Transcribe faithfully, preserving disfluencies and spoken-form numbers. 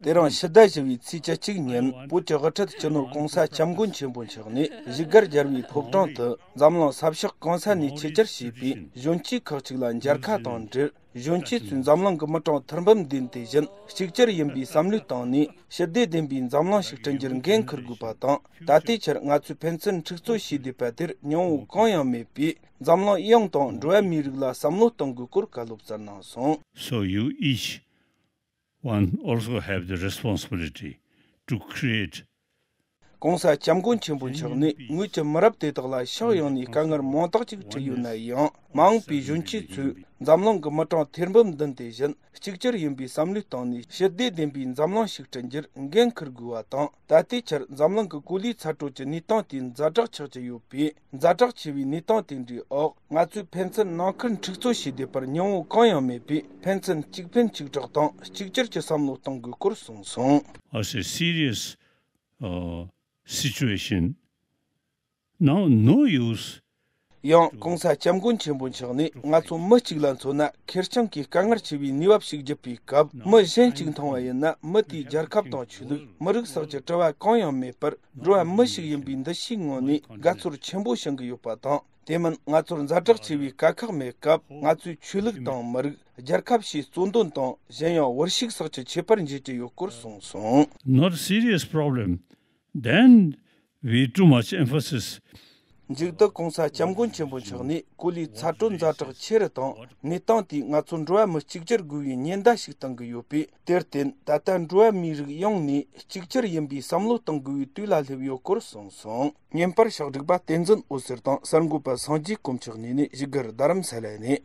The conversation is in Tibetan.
དེ་རིང་ཕྱི་ཟླ་བཞི་བའི་ཚེས་བཅུ་གཅིག་ཉིན་བོད་ཀྱི་དབུ་ཁྲིད་སྤྱི་ནོར་༸གོང་ས་༸སྐྱབས་མགོན་ཆེན་པོ་མཆོག་ནས་བཞུགས་སྒར་རྒྱལ་བའི་ཕོ་བྲང་དུ་འཛམ་གླིང་ས་ཕྱོགས་གང་ས་ནས་ཆེད་བཅར་བྱས་པའི་གཞོན་སྐྱེས་ཁག་ཅིག་ལ་མཇལ་ཁ་དང་འབྲེལ། གཞོན་སྐྱེས་ཚོས་འཛམ་གླིང་གི་མི་གྲངས་མཐུན་སྦམ་ལྡན་དེ་བཞིན་གཅིག་གྱུར་ཡིན་པའི་བསམ་བློའི་སྟེང་ནས་ཞི་བདེ་ལྡན་པའི་འཛམ་གླིང་ཞིག་བསྐྲུན་རྒྱུར་འགན་འཁུར་དགོས་པ་དང་། ད་ལྟའི་ཆར་ང་ཚོས་ཕན་ཚུན་འཁྲུག་རྩོད་བྱས་བསྡད་པ་དེར་སྙིང་བོ་གང་ཡང་མེད་པས། འཛམ་གླིང་ཡོངས་དང་འགྲོ་བ་མིའི་རིགས་ལ་བསམ་བློ་གཏོང་དགོས་སྐོར་བཀའ་སློབ་སྩལ་གནང་སོང་། So you each one also have the responsibility to create. ༸གོང་ས་༸སྐྱབས་མགོན་ཆེན་པོ་མཆོག་ནས་ངོས་ཀྱི་མི་རབས་དེ་དག་ལ་ཕྱོགས་ཡོངས་ནས་དཀའ་ངལ་མང་དག་ཅིག་འཕྲད་ཡོད་ན་ཡང་། མ་འོངས་པའི་གཞོན་སྐྱེས་ཚོས་འཛམ་གླིང་གི་མི་གྲངས་ཐེར་འབུམ་བདུན་དེ་བཞིན་གཅིག་གྱུར་ཡིན་པའི་བསམ་བློའི་སྟེང་ནས་ཞི་བདེ་ལྡན་པའི་འཛམ་གླིང་ཞིག་བསྐྲུན་རྒྱུར་འགན་འཁུར་དགོས་པ་དང་། ད་ལྟའི་ཆར་འཛམ་གླིང་གི་གོ་ལའི་ཚ་དྲོད་ཀྱི་གནས་སྟངས་དེ་ཛ་དྲག་ཆགས་ཀྱི་ཡོད་པས། ཛ་དྲག་ཆེ་བའི་གནས་སྟངས་དེ་འདྲའི་འོག་ང་ཚོས་ཕན་ཚུན་ནང་ཁུལ་འཁྲུག་རྩོད་བྱས་བསྡད་པར་སྙིང་བོ་གང་ཡང་མེད་པས། ཕན་ཚུན་གཅིག་ཕན་གཅིག་གྲོགས་དང་གཅིག་གྱུར་གྱི་བསམ་བློ་གཏོང་དགོས་སྐོར་གསུངས་སོང་། As a serious, uh, situation. Now, no use. ཡང་༸གོང་ས་༸སྐྱབས་མགོན་ཆེན་པོ་མཆོག་ནས་ང་ཚོ་མི་གཅིག་ལ་མཚོན་ན་ཁེར་རྐྱང་གིས་དཀའ་ངལ་ཆེ་བའི་ནུས་པ་ཞིག་བརྒྱུད་པའི་སྐབས། མི་གཞན་གཅིག་མཐོང་བ་ཡིན་ན་མི་དེའི་རྒྱལ་ཁབ་དང་ཆོས་ལུགས། མི་རིགས་སོགས་ཀྱི་དྲི་བ་གང་ཡང་མེད་པར། འགྲོ་བ་མི་ཞིག་ཡིན་པའི་འདུ་ཤེས་ངང་ནས་དགའ་ཚོར་ཆེན་པོ་བྱུང་གི་ཡོད་པ་དང་། དེ་མིན་ང་ཚོར་ཛ་དྲག་ཆེ་བའི་དཀའ་ཁག་མེད་སྐབས། ང་ཚོས་ཆོས་ལུགས་དང་མི་རིགས། རྒྱལ་ཁབ་ཞེས་རྩོད་འདོན་དང་གཞན་ཡང་བར་ཤུགས་སོགས་ཀྱི་ཁྱད་པར་འབྱེད་ཀྱི་ཡོད་སྐོར་གསུངས་སོང་། Not a serious problem. Then we too much emphasis. མཇུག་ཏུ་༸གོང་ས་༸སྐྱབས་མགོན་ཆེན་པོ་མཆོག་ནས་གོ་ལའི་ཚ་དྲོད་ཛ་དྲག་ཆེ་རུ་དང་། གནས་སྟངས་དེས་ང་ཚོ་འགྲོ་བ་མི་གཅིག་གྱུར་དགོས་པའི་ཉེན་བརྡ་ཞིག་བཏང་གི་ཡོད་པས། དེར་བརྟེན་ད་ལྟ་འགྲོ་བ་མིའི་རིགས་ཡོངས་ནས་གཅིག་གྱུར་ཡིན་པའི་བསམ་བློ་གཏོང་དགོས་པའི་དུས་ལ་སླེབས་ཡོད་སྐོར་གསུངས་སོང་། བརྙན་པར་ཕྱག་བསྒྲིགས་པ་བསྟན་འཛིན་འོད་ཟེར་དང་། གསར་འགོད་པ་སངས་རྒྱས་དཀོན་མཆོག་གཉིས་ནས་བཞུགས་སྒར་རྡ་རམ་ས་ལ་ནས།